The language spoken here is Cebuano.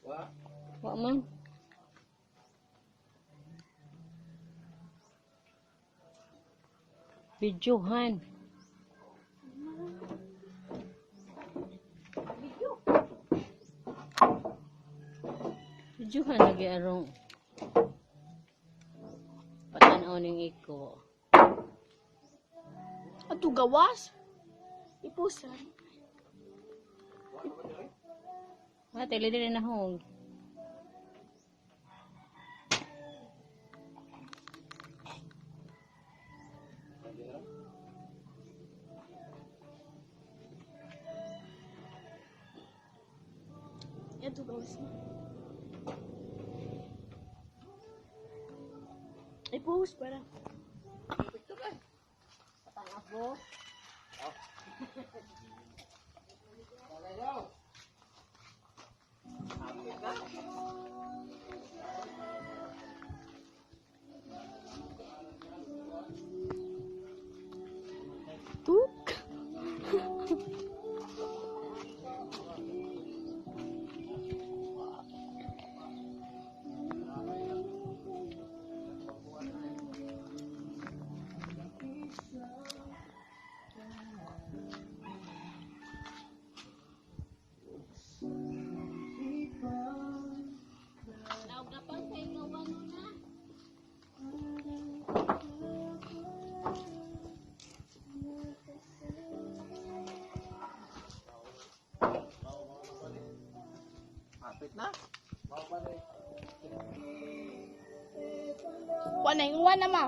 Wa man. Videohan. Videohan lagi arong patanaw ning iko. Ato gawas. Ipusan. Ah, tele dili na hong. Ato gawas na. Ipus para. Patanaw. Tuk. Laog na pa sa ikaw ano na. Kapit na. Wa na, wa na ma.